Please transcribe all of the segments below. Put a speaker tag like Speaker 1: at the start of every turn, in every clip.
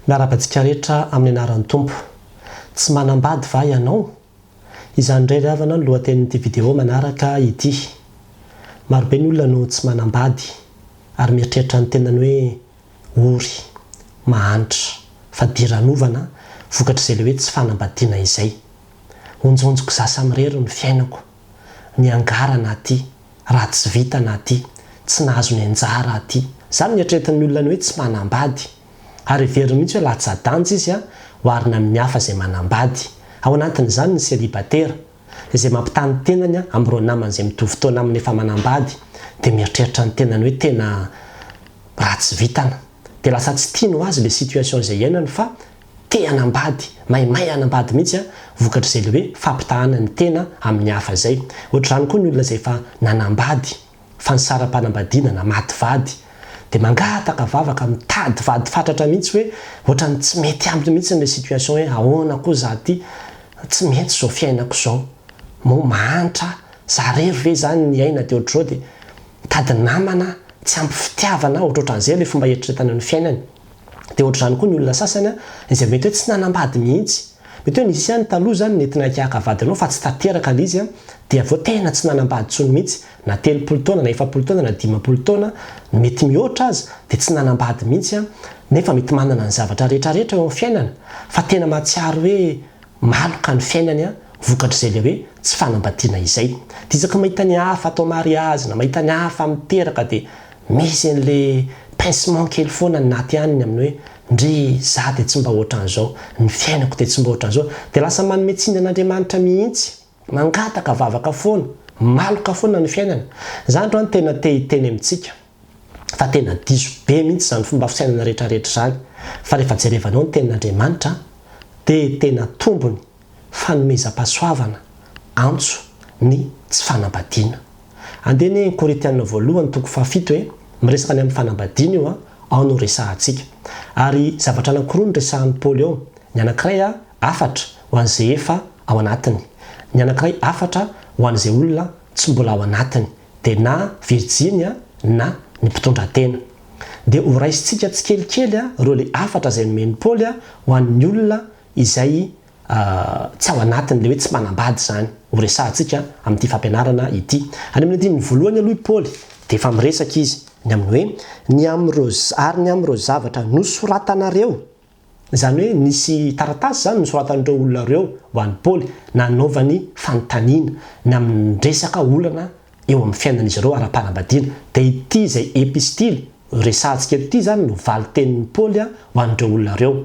Speaker 1: Miarahaba antsika rehetra amin'ny anaran'ny Tompo. Tsy manambady va ianao? Izany indray ry havana no lohatenin'ity video manaraka ity. Marobe ny olona no tsy manambady ary mieritreritra ny tenany hoe ory, mahantra, fadiranovana vokatr'izay ilay hoe tsy fanambadiana izay. Onjonjiko za samirery ny fiainako. Niangarana aty, ratsy vitana aty, tsy nahazo ny anjara aty. Zany ny eritreretin'ny olona ny hoe tsy manambady. Ary heveriny mihitsy hoe latsa-danja izy oharina amin'ny hafa izay manambady. Ao anatin'izany ny selibatera, izay mampitaha ny tenany amin'ireo namany izay mitovy taona aminy efa manambady, dia mieritreritra ny tenany hoe tena ratsy vitana. Dia lasa tsy tiany ho azy ilay situation izay iainany fa te hanambady, maimay hanambady mihitsy an, vokatr'izay ilay hoe fampitahana ny tena amin'ny hafa izay. Ohatr'izany koa ny olona izay efa nanambady fa nisara-panambadiana na maty vady, dia mangataka vavaka, mitady vady fatratra mihitsy hoe ohatran'ny tsy mety aminy mihitsy ilay situation hoe ahoana koa za ty, tsy mety izao fiainako izao, moa mahantra aho, za rery ve izany ny aina dia ohatr'izao dia mitady namana, tsy ampy fitiavana, ohatrohatran'izay ilay fomba hieritreretana ny fiainany. Dia ohatr'izany koa ny olona sasany izay mety hoe tsy nanambady mihitsy. Mety hoe nisy ihany taloha izany nentina hikiaka vady anao fa tsy tanteraka ilay izy dia avy eo tena tsy nanambady intsony mihitsy, na 30 taona na 40 taona na 50 taona, mety mihoatra aza, dia tsy nanambady mihitsy nefa mety manana ny zavatra rehetra rehetra eo amin'ny fiainana fa tena mahatsiaro hoe maloka ny fiainany vokatr'izay ilay hoe tsy fanambadiana izay. Dia isaky ny mahita ny hafa atao mariazy na mahita ny hafa miteraka dia Misy an'le pincement kely foana ny naty any ny amin'ny hoe ndry za dia tsy mba ohatran'izao, ny fiainako dia tsy mba ohatran'izao, dia lasa manome tsiny an'Andriamanitra mihitsy, mangataka vavaka foana, maloka foana ny fiainana. Za androany tena te hiteny amintsika fa tena diso be mihitsy izany fomba fisainana rehetrarehetra izany, fa rehefa jerevanao ny tenin'Andriamanitra dia tena tombony fanomezam-pahasoavana, antso, ny tsy fanambadiana. Andeha anie ny Korintiana voalohany toko fahafito e, miresaka ny amin'ny fanambadiana io an, ao no resahantsika. Ary zavatra anankiroa no resahan'i Paoly ao, ny anankiray hafatra ho an'izay efa ao anatiny, ny anankiray hafatra ho an'izay olona tsy mbola ao anatiny, dia na virjiny na ny mpitondratena. Dia ho raisintsika tsikelikely ireo ilay hafatra izay nomen'i Paoly ho an'ny olona izay tsy ao anatiny ilay hoe tsy manambady izany ho resahantsika amin'ity fampianarana ity. Any amin'ny andininy voalohany aloha i Paoly dia efa miresaka izy ny amin'ny hoe ny amin'ireo ary ny amin'ireo zavatra nosoratanareo, izany hoe nisy taratasy izany nosoratan'ireo olona ireo ho an'i Paoly nanaovany fanontaniana ny amin'ny resaka olana eo amin'ny fiainan'izy ireo ara-panambadiana. Dia ity izay epistily resahantsika eto ity izany no valin-tenin'i Paoly ho an'ireo olona ireo.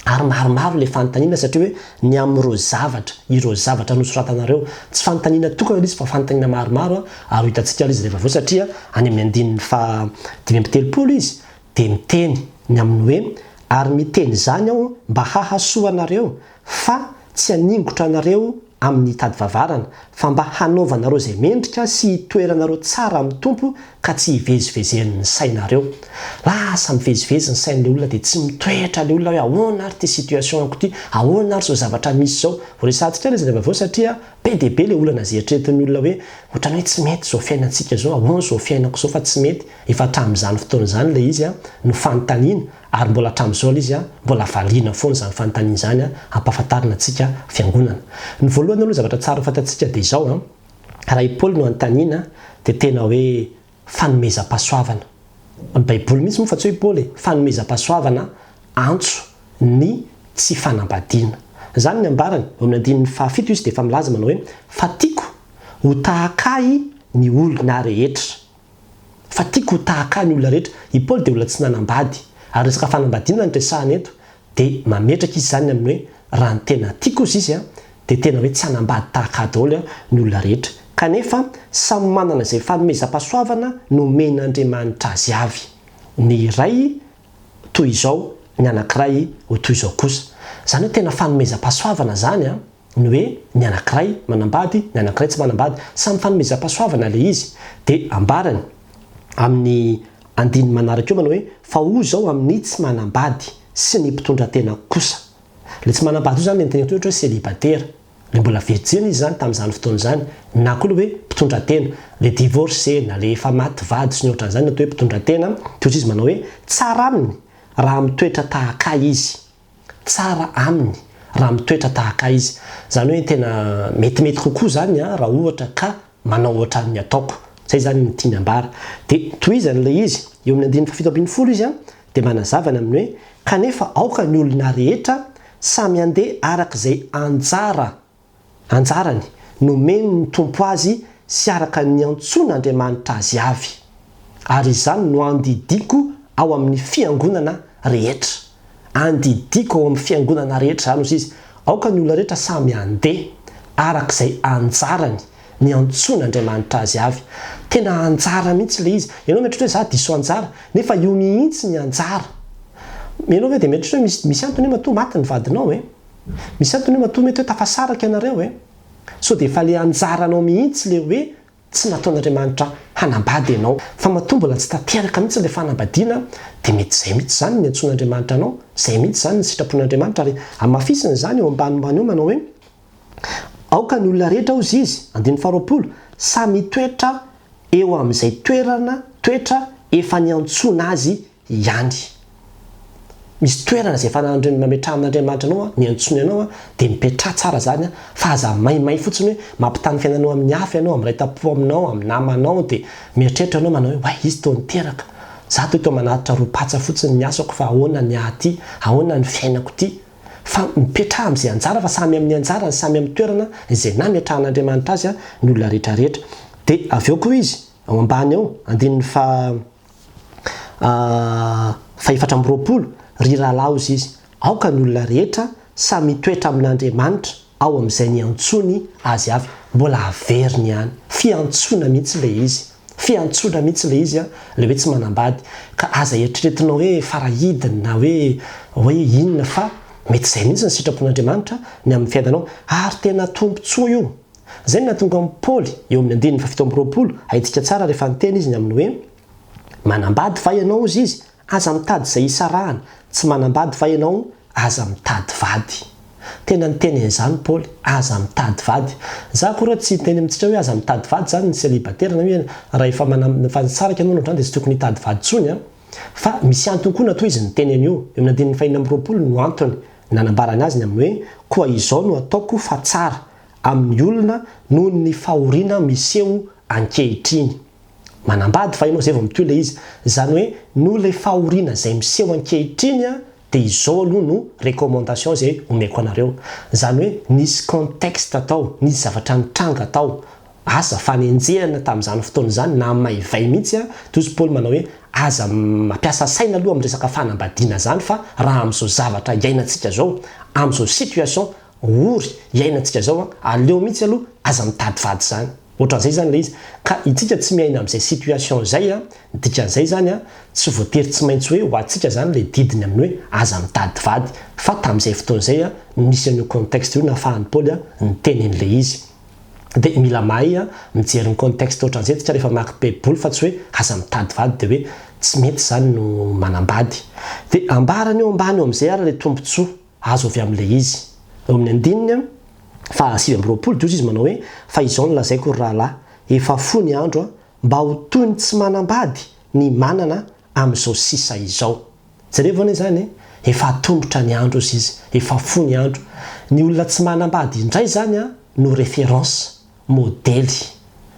Speaker 1: Ary maromaro ilay fanontaniana satria hoe ny amin'ireo zavatra, ireo zavatra nosoratanareo. Tsy fanontaniana tokana ilay izy fa fanontaniana maromaro ary ho hitantsika ilay izy rehefa avy eo satria any amin'ny andininy faha 35 izy dia miteny ny amin'ny hoe ary miteny izany aho mba hahasoa anareo fa tsy haningotra anareo amin'ny tady vavarana, fa mba hanaovanareo izay mendrika sy hitoeranareo tsara amin'ny Tompo ka tsy hivezivezen'ny sainareo. Lasa mivezivezy ny sain'ilay olona dia tsy mitoetra ilay olona hoe ahoana ary ity situation-ko ity, ahoana ary izao zavatra misy izao. Ho resahantsika ilay izy rehefa avy eo satria be dia be ilay olana izay eritreretin'ny olona hoe ohatran'ny hoe tsy mety izao fiainantsika izao, ahoana izao fiainako izao fa tsy mety. Efa hatramin'izany fotoana izany ilay izy no fanontaniana Ary mbola hatramin'izao ilay izy mbola valiana foana izany fanontaniana izany hampahafantarina antsika fiangonana. Ny voalohany aloha zavatra tsara ho fantatsika dia izao an, raha i Paoly no anontaniana dia tena hoe fanomezam-pahasoavana. Ny baiboly mihitsy moa fa tsy hoe i Paoly e, fanomezam-pahasoavana antso ny tsy fanambadiana. Izany ny ambarany, eo amin'ny andininy fahafito izy dia efa milaza manao hoe fa tiako ho tahaka ahy ny olona rehetra. Fa tiako ho tahaka ahy ny olona rehetra. I Paoly dia olona tsy nanambady. Ary resaka fanambadiana no resahana eto. Dia mametraka izy izany ny amin'ny hoe raha ny tena tiako ozy izy dia tena hoe tsy hanambady tahaka ahy daholo ny olona rehetra. Kanefa samy manana izay fanomezam-pahasoavana nomen'Andriamanitra azy avy. Ny iray toy izao, ny anankiray ho toy izao kosa. Izany hoe tena fanomezam-pahasoavana izany an! Ny hoe ny anankiray manambady, ny anankiray tsy manambady. Samy fanomezam-pahasoavana ilay izy. Dia ambarany amin'ny andininy manaraka eo manao hoe, fa hoy izao amin'ny tsy manambady sy ny mpitondra tena kosa. Ilay tsy manambady io izany ilay niteneniko teo ohatra hoe selibatera. Ilay mbola virjiny izy izany tamin'izany fotoana izany. Na koa ilay hoe mpitondra tena. Ilay divorcé na ilay efa maty vady sy ny ohatran'izany no atao hoe mpitondra tena. Dia hoy izy manao hoe, tsara aminy. raha mitoetra tahaka ahy izy. Tsara aminy raha mitoetra tahaka ahy izy. Izany hoe tena metimety kokoa izany raha ohatra ka manao ohatran'ny ataoko. Izay izany no tiany ambara. Dia tohizany ilay izy, eo amin'ny andininy fahafito ambin'ny folo izy dia manazava ny amin'ny hoe, Kanefa aoka ny olona rehetra samy handeha araka izay anjara anjarany nomen'ny Tompo azy sy araka ny niantsoan'Andriamanitra azy avy. Ary izany no andidiako ao amin'ny fiangonana rehetra. Andidiako ao amin'ny fiangonana rehetra izany, hoy izy, aoka ny olona rehetra samy handeha araka izay anjarany niantsoan'Andriamanitra azy avy. Tena anjara mihitsy ilay izy. Ianao mieritreritra hoe za diso anjara, nefa io mihitsy ny anjara. Ianao ve dia mieritreritra hoe misy misy antony hoe matoa maty ny vadinao e? Misy antony hoe matoa mety hoe tafasaraka ianareo e? Sao dia efa ilay anjaranao mihitsy ilay hoe tsy nataon'Andriamanitra hanambady ianao. Fa matoa mbola tsy tanteraka mihitsy ilay fanambadiana dia mety izay mihitsy izany ny niantsoan'Andriamanitra anao, izay mihitsy izany ny sitrapon'Andriamanitra ary hamafisina izany eo ambanimbany eo manao hoe Aoka ny olona rehetra hozy izy, andininy faharoapolo, samy hitoetra eo amin'izay toerana, toetra, efa niantsoana azy ihany. Misy toerana izay efa nametrahan'Andriamanitra anao, niantsoany anao, dia mipetraha tsara izany, fa aza maimay fotsiny hoe mampitaha ny fiainanao amin'ny hafa ianao, amin'ny iray tampo aminao, amin'ny namanao, dia mieritreritra ianao manao hoe, way, izy toa niteraka, za toa toa manatitra ro-patsa fotsiny ny asako fa ahoana ny ahy ity, ahoana ny fiainako ity. Fa mipetraha amin'izay anjara fa samy amin'ny anjarany, samy amin'ny toerana izay nametrahan'Andriamanitra azy ny olona rehetra rehetra. Dia avy eo koa izy, ao ambany ao, andininy faha 24, Ry rahalahy hozy izy, aoka ny olona rehetra samy hitoetra amin'Andriamanitra ao amin'izay niantsoany azy avy. Mbola averiny ihany. Fiantsoana mihitsy ilay izy. Fiantsoana mihitsy ilay izy an, ilay hoe tsy manambady. Ka aza eritreretinao hoe farahidiny na hoe hoe inona fa mety izay mihitsy ny sitrapon'Andriamanitra ny amin'ny fiainanao. Ary tena tombontsoa io. Izay no nahatonga an'i Paoly, eo amin'ny andininy fahafito amby 20, haintsika tsara rehefa niteny izy ny amin'ny hoe, Manambady va ianao hozy izy? Aza mitady izay hisarahana, tsy manambady va ianao? Aza mitady vady. Tena niteny an'izany Paoly, aza mitady vady. Za akory hoe tsy hiteny amintsika hoe aza mitady vady izany ny célibataire na hoe raha efa manam, efa nisaraka ianao na ohatr'izany dia tsy tokony hitady vady intsony an. Fa misy antony koa natoa izy niteny an'io. Eo amin'ny andininy fahenina amby 20 no antony nanambarany azy ny amin'ny hoe koa izao no ataoko fa tsara amin'ny olona noho ny fahoriana miseho ankehitriny. Manambady va ianao zay vao mitohy ilay izy. Izany hoe noho ilay fahoriana izay miseho ankehitriny dia izao aloha no recommandation izay omeko anareo. Izany hoe nisy contexte tao, nisy zavatra nitranga tao. Asa fanenjehana tamin'izany fotoana izany namaivay mihitsy dia hozy Paoly manao hoe aza mampiasa saina aloha amin'ny resaka fanambadiana izany fa raha amin'izao zavatra iainantsika izao, amin'izao situation ory iainantsika izao an, aleo mihitsy aloha aza mitady vady izany. Ohatran'izay izany ilay izy. Ka itsika tsy miaina amin'izay situation izay an, ny dikan'izay izany an, tsy voatery tsy maintsy hoe ho antsika izany ilay didiny amin'ny hoe aza mitady vady. Fa tamin'izay fotoana izay an, nisy an'io contexte io nahafahan'i Paoly an, niteny an'ilay izy. Dia mila mahay an, mijery ny contexte ohatran'izay tsika rehefa mamaky baiboly fa tsy hoe aza mitady vady dia hoe tsy mety izany no manambady. Dia ambarany eo ambany eo amin'izay ary ilay tombontsoa. azo avy amin'ilay izy. Eo amin'ny andininy faha 29 dia hozy izy manao hoe, Fa izao no lazaiko, ry rahalahy, efa fohy ny andro, mba ho toy ny tsy manambady ny manana amin'izao sisa izao. Jerevo anie izany e! Efa atomotra ny andro hozy izy, efa fohy ny andro. Ny olona tsy manambady indray izany no référence. Modely.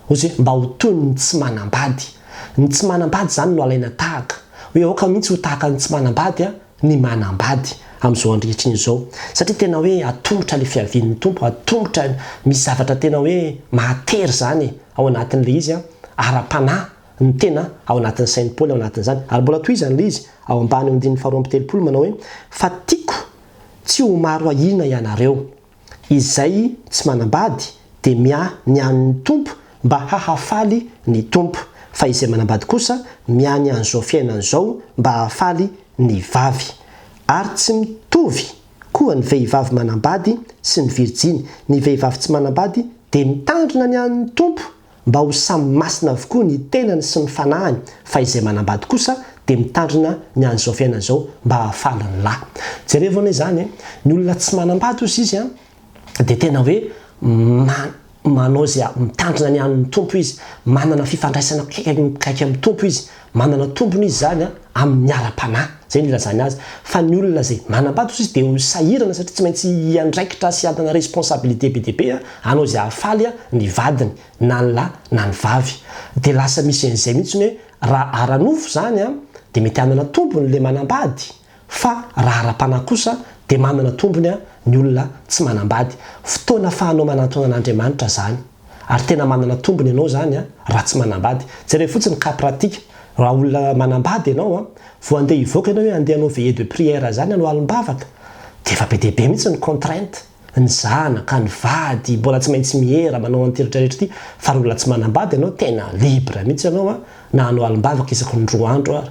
Speaker 1: Hozy hoe mba ho toy ny tsy manambady. Ny tsy manambady izany no alaina tahaka. Hoe aoka mihitsy ho tahaka ny tsy manambady ny manambady amin'izao andrihitriny izao. Satria tena hoe atomotra ilay fiavian'ny Tompo, atomotra, misy zavatra tena hoe mahatery izany ao anatin'ilay izy ara-panahy ny tena ao anatin'ny sain'i Paoly ao anatin'izany. Ary mbola tohizany ilay izy ao ambany eo andininy faharoa amby 30 manao hoe fa tiako tsy ho maro ahiana ianareo. Izay tsy manambady dia miahy ny an'ny Tompo mba hahafaly ny Tompo, fa izay manambady kosa miahy ny an'izao fiainana izao mba hahafaly ny vavy. Ary tsy mitovy koa ny vehivavy manambady sy ny virjiny, ny vehivavy tsy manambady dia mitandrina ny an'ny Tompo mba ho samy masina avokoa ny tenany sy ny fanahiny, fa izay manambady kosa dia mitandrina ny an'izao fiainana izao mba hahafaly ny lahy. Jerevo anie izany e! Ny olona tsy manambady hozy izy an, dia tena hoe manao izay mitandrina ny an'ny Tompo izy, manana fifandraisana akaiky amin'ny Tompo izy, manana tombony izy izany an, amin'ny ara-panahy. Izay no ilazany azy. Fa ny olona izay manambady ozy izy dia ho sahirana satria tsy maintsy hiandraikitra sy hanana responsabilité be dia be hanao izay hahafaly ny vadiny na ny lahy na ny vavy. Dia lasa misy an'izay mihitsy ny hoe raha ara-nofo izany dia mety hanana tombony ilay manambady fa raha ara-panahy kosa dia manana tombony ny olona tsy manambady. Fotoana afahanao manantona an'Andriamanitra izany. Ary tena manana tombony ianao izany raha tsy manambady. Jereo fotsiny cas pratique, raha olona manambady ianao an, vao handeha hivoaka ianao hoe handeha hanao veillée de prière izany, hanao alim-bavaka, dia efa be dia be mihitsy ny contrainte, ny zanaka, ny vady, mbola tsy maintsy miera, manao an'ity rehetra rehetra ity, fa raha olona tsy manambady ianao, tena libre mihitsy ianao an, na hanao alim-bavaka isaky ny roa andro ary.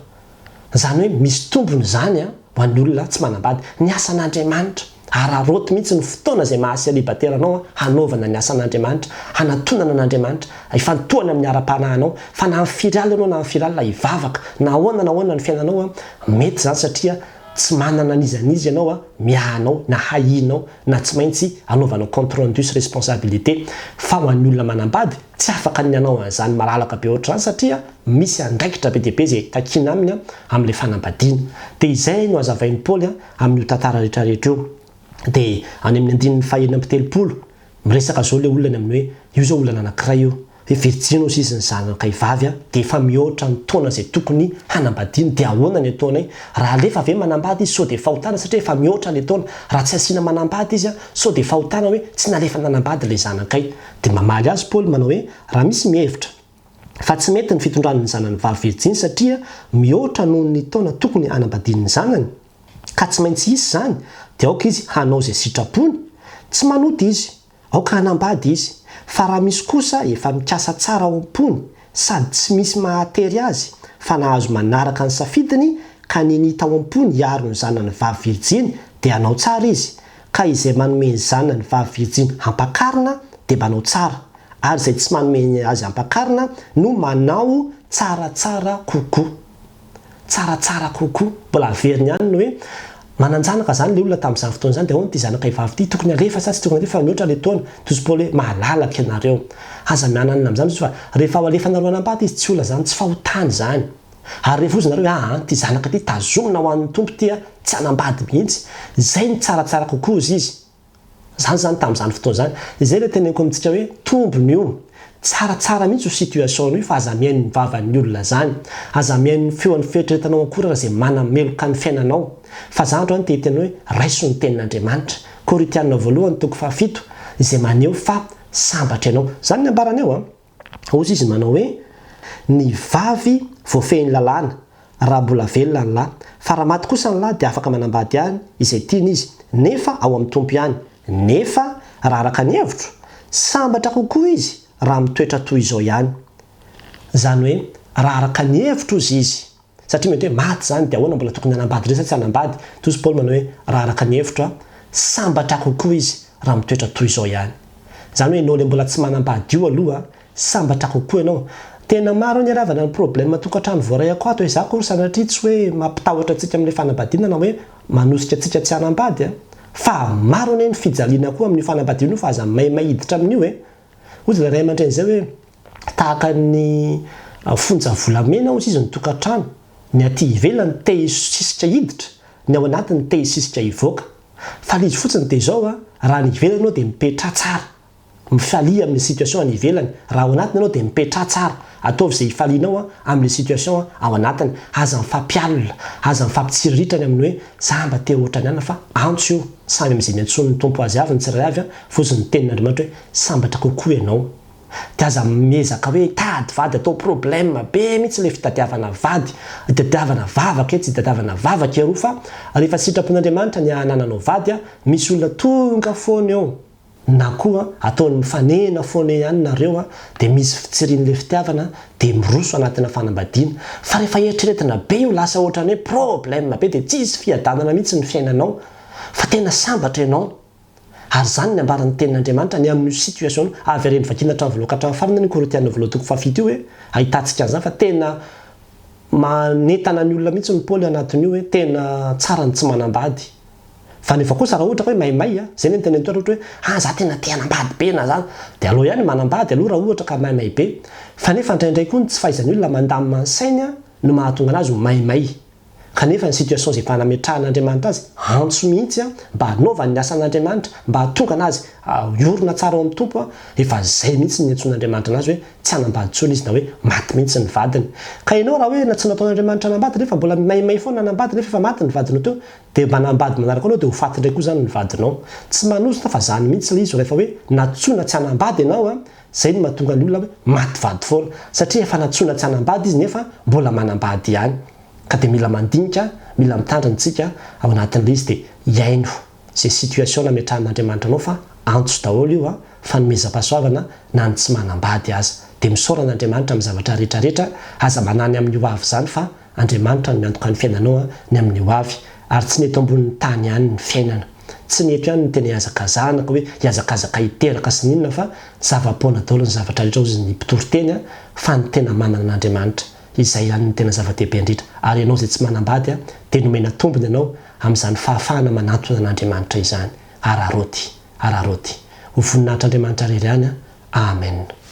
Speaker 1: Izany hoe misy tombony izany ho an'ny olona tsy manambady. Ny asan'Andriamanitra. Araraoty mihitsy ny fotoana izay maha célibataire anao hanaovana ny asan'Andriamanitra, hanatonana an'Andriamanitra, hifantohana amin'ny ara-panahinao. Fa na amin'ny firy alina ianao na amin'ny firy alina hivavaka, na ahoana na ahoana ny fiainanao, mety izany satria tsy manana an'iza n'iza ianao miahy anao na hahianao na tsy maintsy anaovanao compte rendu sy responsabilité. Fa ho an'ny olona manambady, tsy afaka ny hanao an'izany malalaka be ohatr'izany satria misy andraikitra be dia be izay takiana aminy amin'ilay fanambadiana. Dia izay no hazavain'i Paoly amin'io tantara rehetra rehetra io. Dia any amin'ny andininy fahenina amby 30, miresaka izao ilay olona ny amin'ny hoe, io izao olana anankiray io, hoe virjiny hozy izy ny zanakay vavy dia efa mihoatra ny taona izay tokony hanambadiany, dia ahoana ny ataonay? Raha alefa ve manambady izy sao dia fahotana satria efa mihoatra ilay taona, raha tsy asiana manambady izy sao dia fahotana hoe tsy nalefa nanambady ilay zanakay. Dia mamaly azy Paoly manao hoe, raha misy mihevitra fa tsy mety ny fitondrany ny zanany vavy virjiny satria mihoatra noho ny taona tokony hanambadiany ny zanany, ka tsy maintsy hisy izany, dia aoka izy hanao izay sitrapony, tsy manota izy, aoka hanambady izy. Fa raha misy kosa efa mikasa tsara ao am-pony, sady tsy misy mahatery azy, fa nahazo manaraka ny safidiny, ka ninia tao am-pony hiaro ny zanany vavy virjiny, dia hanao tsara izy. Ka izay manome ny zanany vavy virjiny hampakarina, dia manao tsara. ary izay tsy manome azy ampakarina no manao tsaratsara kokoa. Tsaratsara kokoa. Mbola averiny ihany ny hoe manan-janaka izany ilay olona tamin'izany fotoana izany dia ahoana ity zanakay vavy ity, tokony alefa sa tsy tokony alefa fa mihoatra ilay taona. Toy Paoly hoe malalaka ianareo. Aza miananina amin'izany izy fa rehefa ho alefanareo hanambady izy tsy olana izany, tsy fahotana izany. Ary rehefa hozy nareo hoe aa ity zanaka ity tazomina ho an'ny Tompo ity tsy hanambady mihitsy, izay no tsaratsara kokoa hozy izy. Izany izany tamin'izany fotoana izany. Izay ilay teneniko amintsika hoe tombony io. Tsaratsara mihitsy io situation io fa aza mihaino ny vavan'ny olona izany. Aza mihaino ny feon'ny fieritreretanao akory ary izay manameloka ny fiainanao. Fa za androany te hiteny hoe raiso ny tenin'Andriamanitra. Korintiana voalohany toko fahafito izay maneho fa sambatra ianao. Izany ny ambarany eo an. Hozy izy manao hoe, Ny vavy voafehin'ny lalàna, raha mbola velona ny lahy. Fa raha maty kosa ny lahy dia afaka manambady ihany izay tiany izy, nefa ao amin'ny Tompo ihany. Nefa, raha araka ny hevitro, sambatra kokoa izy raha mitoetra toy izao ihany. Izany hoe, raha araka ny hevitro hozy izy. Satria mety hoe maty izany dia ahoana mbola tokony hanambady indray sa tsy hanambady? Toy Paoly manao hoe raha araka ny hevitro aho, sambatra kokoa izy raha mitoetra toy izao ihany. Izany hoe ianao ilay mbola tsy manambady io aloha, sambatra kokoa ianao. Tena maro anie ravana ny problème tokantrano voaray ako ato e, za akory sanatria tsy hoe mampitahotra antsika amin'ilay fanambadiana na hoe manosika antsika tsy hanambady a! Fa maro anie ny fijaliana koa amin'io fanambadiana io fa aza maimay hiditra amin'io e! Hoy ilay ray aman-dreny izay hoe tahaka ny fonja volamena hozy izy ny tokantrano, ny aty ivelany te hisisika hiditra, ny ao anatiny te hisisika hivoaka. Fa ilay izy fotsiny dia izao an, raha any ivelany ianao dia mipetraha tsara, mifalia amin'ny situation any ivelany, raha ao anatiny ianao dia mipetraha tsara, ataovy izay hifalianao amin'ilay situation ao anatiny, aza mifampialona, aza mifampitsiriritra ny amin'ny hoe za mba te ho ohatran'ny anona fa antso io, samy amin'izay niantsoan'ny Tompo azy avy ny tsirairay avy an, fotsiny ny tenin'Andriamanitra hoe sambatra kokoa ianao. Dia aza miezaka hoe hitady vady atao problème be mihitsy ilay fitadiavana vady, itadiavana vavaka etsy, itadiavana vavaka eroa fa rehefa sitrapon'Andriamanitra ny hanananao vady an, misy olona tonga foana eo, na koa ataony mifanena foana eo ihany nareo an, dia misy fitsirian'ilay fitiavana dia miroso anatina fanambadiana. Fa rehefa eritreretina be io lasa ohatran'ny hoe problème be dia tsisy fiadanana mihitsy ny fiainanao fa tena sambatra ianao. Ary izany ny ambaran'ny tenin'Andriamanitra ny amin'io situation io. Avereno vakiana hatramin'ny voalohany ka hatramin'ny farany anie Korintiana voalohany toko fahafito io e, ahitantsika an'izany fa tena manentana ny olona mihitsy ny Paoly anatin'io hoe tena tsara ny tsy manambady. Fa nefa kosa raha ohatra ka hoe maimay a, izay anie ny teneniny teo raha ohatra hoe ah za tena te hanambady be na za, dia aleo ihany manambady aloha raha ohatra ka maimay be. Fa nefa indraindray koa ny tsy fahaizan'ny olona mandamina ny sainy no mahatonga anazy ho maimay. Kanefa ny situation izay efa nametrahan'Andriamanitra azy, antso mihitsy an, mba hanaovany ny asan'Andriamanitra, mba hahatonga anazy hiorina tsara ao amin'ny Tompo an, efa izay mihitsy ny niantsoan'Andriamanitra anazy hoe tsy hanambady intsony izy na hoe maty mihitsy ny vadiny. Ka ianao raha hoe tsy nataon'Andriamanitra hanambady nefa mbola maimay foana hanambady nefa efa maty ny vadinao teo, dia manambady manaraka anao dia ho faty indray koa izany ny vadinao. Tsy manozona fa izany mihitsy ilay izy rehefa hoe nantsoina tsy hanambady ianao an, izay no mahatonga ny olona hoe maty vady foana. Satria efa nantsoina tsy hanambady izy nefa mbola manambady ihany. Ka dia mila mandinika, mila mitandrina isika ao anatin'ilay izy dia hiaino izay situation nametrahan'Andriamanitra anao fa antso daholo io an, fanomezam-pahasoavana na ny tsy manambady aza. Dia misaora an'Andriamanitra amin'ny zavatra rehetra rehetra, aza manahy ny amin'ny ho avy izany fa Andriamanitra no miantoka ny fiainanao an, ny amin'ny ho avy. Ary tsy ny eto ambonin'ny tany ihany ny fiainana. Tsy ny eto ihany no tena ihazakazahana ka hoe hihazakazaka hiteraka sy ny inona fa zava-poana daholo ny zavatra rehetra hozy ny mpitory teny an, fa ny tena manana an'Andriamanitra. Izay ihany no tena zava-dehibe indrindra. Ary ianao izay tsy manambady an, dia nomena tombony ianao amin'izany fahafahana manantona an'Andriamanitra izany. Araraoty. Araraoty. Ho voninahitr'Andriamanitra irery ihany an. Amen.